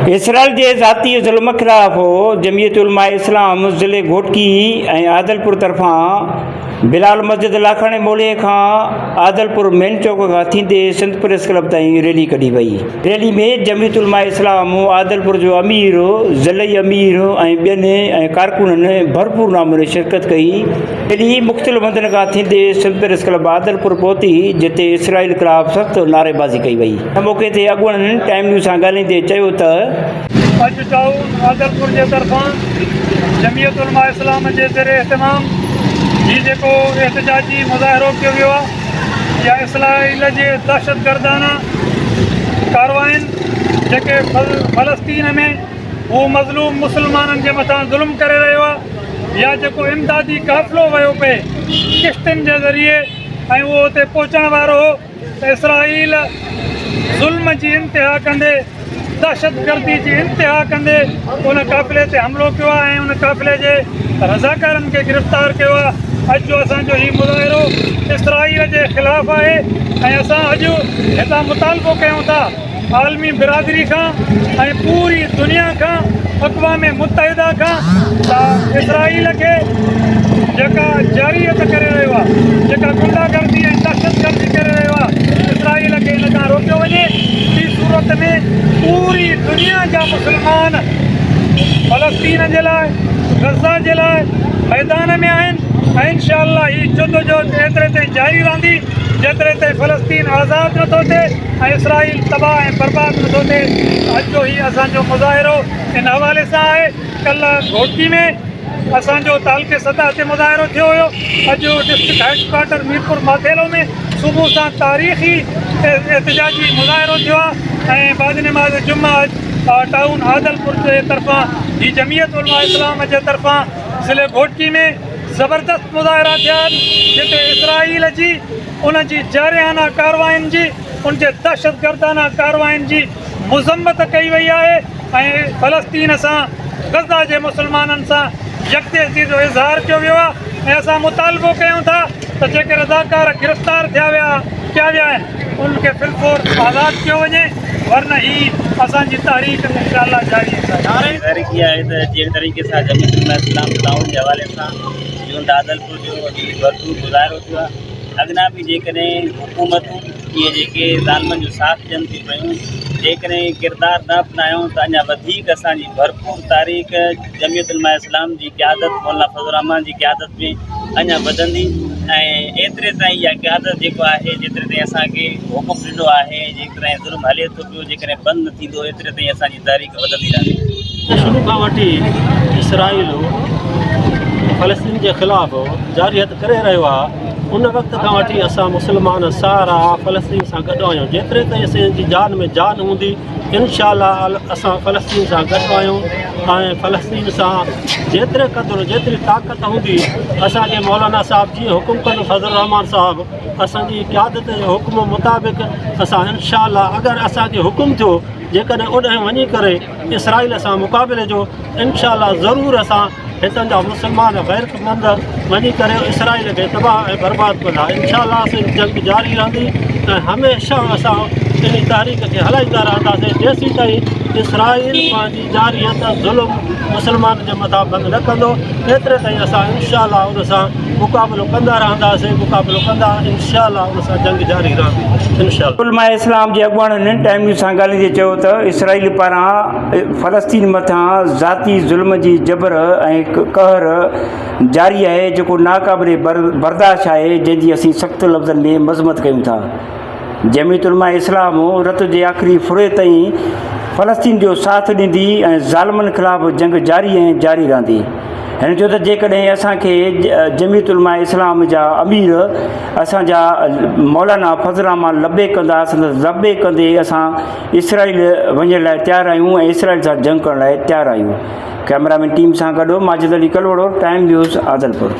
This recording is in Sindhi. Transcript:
اسرائيل جي ذاتي ظلم خلاف جمعيت علماء اسلام ضلعي گهوٽڪي ۽ عادلپور طرفان بلال مسجد لاکاڻي مولهي کان عادلپور مين چوڪ کان ٿيندي سنڌ پريس ڪلب تائين ريلي ڪڍي وئي. ريلي ۾ جمعيت علماء اسلام عادلپور جو امير، ضلعي امير ۽ ٻين ۽ ڪارڪنن ڀرپور نموني شرڪت ڪئي. ريلي مختلف هنڌن کان ٿيندي سنڌ پريس ڪلب عادلپور پهتي جتي اسرائيل خلاف سخت نعريبازي ڪئي وئي. ان موقعي تي اڳواڻن ٽائيم نيوز سان ڳالهائيندي چيو ته. اڄ ٽائون عادلپور جي طرفان جمعيت علماء اسلام جي زير اهتمام هي جيڪو احتجاجي مظاهرو ڪيو ويو آهي يا اسرائيل جي دهشتگردانه ڪارواين جيڪي فلسطين ۾ هو مظلوم مسلمانن جي مٿان ظلم ڪري رهيو آهي يا جيڪو امدادي قافلو ويو پئي ڪشتين جي ذريعي ۽ اهو اتي پهچڻ وارو هو ته اسرائيل ظلم جي انتها ڪندي دهشتگردي جي انتها ڪندي ان قافلي تي حملو ڪيو آهي ۽ ان قافلي جي رضاڪارن کي گرفتار ڪيو آهي اڄ جو اسان جو هي مظاهرو اسرائيل جي خلاف آهي ۽ اسان اڄ هتان مطالبو ڪيون ٿا عالمي برادري کان ۽ پوري دنيا کان اقوام متحده کان ته اسرائيل کي جيڪا جارحيت ڪري رهيو آهي جيڪا غنڊا گردي ۽ دهشت گردي ڪري رهيو آهي اسرائيل کي ان کان روڪيو وڃي ٻي صورت ۾ پوري دنيا جا مسلمان فلسطين جي لاء غزه جي لاء ميدان ۾ آهن ۽ انشاء الله هي جدوجهد ايتري تائين جاري رهندي جيتري تائين فلسطين آزاد نٿو ٿئي ۽ اسرائيل تباهه ۽ برباد نٿو ٿئي ته اڄ جو هي اسان جو مظاهرو ان حوالي سان آهي. ڪلهه گهوٽڪي ۾ اسان جو تعلقي سطح تي مظاهرو ٿيو هيو، اڄ district head quarter Mirpur Mathelo ۾ صبح سان تاريخي احتجاجي مظاهرو ٿيو آهي ۽ بعد نماز جمعه اڄ ٽائون عادلپور جي طرفان هي جمعيت علماء اسلام جي طرفان ضلعي گهوٽڪي ۾ زبردست مظاهرا ٿيا آهن جتي اسرائيل جي ان جي جارحانه ڪاررواين جي، ان جي دهشتگردانه ڪاررواين جي مذمت ڪئي وئي آهي ۽ فلسطين سان غزه جي مسلمانن سان يڪجهتي جو اظهار ڪيو ويو آهي ۽ اسان مطالبو ڪيون ٿا ته جيڪي رضاڪار گرفتار ٿيا ويا ڪيا ويا آهن انهن کي في الفور آزاد ڪيو وڃي ورنه هي اسان جي تحريڪ انشاء الله جاري رهندي. تحريڪ اها آهي ته جنهن طريقي سان جمعيت علماء اسلام ٽائون جي حوالي سان جون دادلپور جو ڀرپور مظاهرو ٿيو آهي اڳنا به جيڪڏهن حڪومتون اهي جيڪي ظالمن جو ساٿ ڏين ٿيون پيون جيڪڏهن ڪردار نه اپنايون ته اڃا وڌيڪ اسان جي ڀرپور تاريخ جمعيت علماء اسلام جي قيادت مولانا فضل الرحمان جي قيادت ۾ اڃا وڌندي ۽ ايتري تائين اها قيادت جيڪو آهي جيتري تائين اسانکي حڪم ڏنو آهي جيڪڏهن ظلم هلي ٿو پيو جيڪڏهن بند نه ٿيندو ايتري تائين اسان جي تحريڪ وڌندي رهندي. شروع کان وٺي اسرائيل فلسطين جي خلاف جارحيت ڪري رهيو آهي ان وقت کان وٺي اسان مسلمان سارا فلسطين سان گڏ آهيون جيتري تائين اسان جي جان ۾ جان هوندي انشاء الله اسان فلسطين سان گڏ آهيون ۽ فلسطين سان جيتري قدر جيتري طاقت هوندي اسان کي مولانا صاحب جيئن حڪم ڪندو فضل الرحمان صاحب اسان جي قيادت جي حڪم مطابق اسان انشاء الله اگر اسان کي حڪم ٿيو جيڪڏهن اوڏانهن وڃي ڪري اسرائيل سان مقابلي جو انشاء الله ضرور اسان هتان جا مسلمان غيرتمند وڃي ڪري اسرائيل کي تباهه ۽ برباد ڪندا انشاء الله اسان جي جنگ جاري رهندي ۽ هميشه اسان ان تحريڪ کي هلائيندا رهنداسين جيسين تائين اسرائيل پنهنجي جارحيت ظلم مسلمانن جي مٿان بند نه ڪندو ايتري تائين اسان انشاء الله ان سان مقابلو ڪندا رهنداسين مقابلو ڪندا انشاء الله ان سان جنگ جاري رهندي انشاء الله. علماء اسلام جي اڳواڻن ٽائيم نيوز سان ڳالهائيندي چيو ته اسرائيل پاران فلسطين مٿان ذاتي ظلم جي جبر ۽ قهر جاري آهي جيڪو ناقابل برداشت آهي جنهن جي اسين سخت لفظن ۾ مذمت ڪيون ٿا. جمعيت علماء اسلام رت جي آخري ڦڙي تائين فلسطين جو ساٿ ڏيندي ۽ ظالمن خلاف جنگ جاري ۽ جاري رهندي. هن چيو ته جيڪڏهن اسان کي جمعيت علماء اسلام جا امير اسان جا مولانا فضل الرحمان لبيڪ ڪندا سندس لبيڪ ڪندي اسان اسرائيل وڃڻ لاء تيار آهيون ۽ اسرائيل سان جنگ ڪرڻ لاء تيار آهيون. ڪئميرا مين ٽيم سان گڏ ماجد علي ڪلهوڙو، ٽائيم نيوز، عادلپور.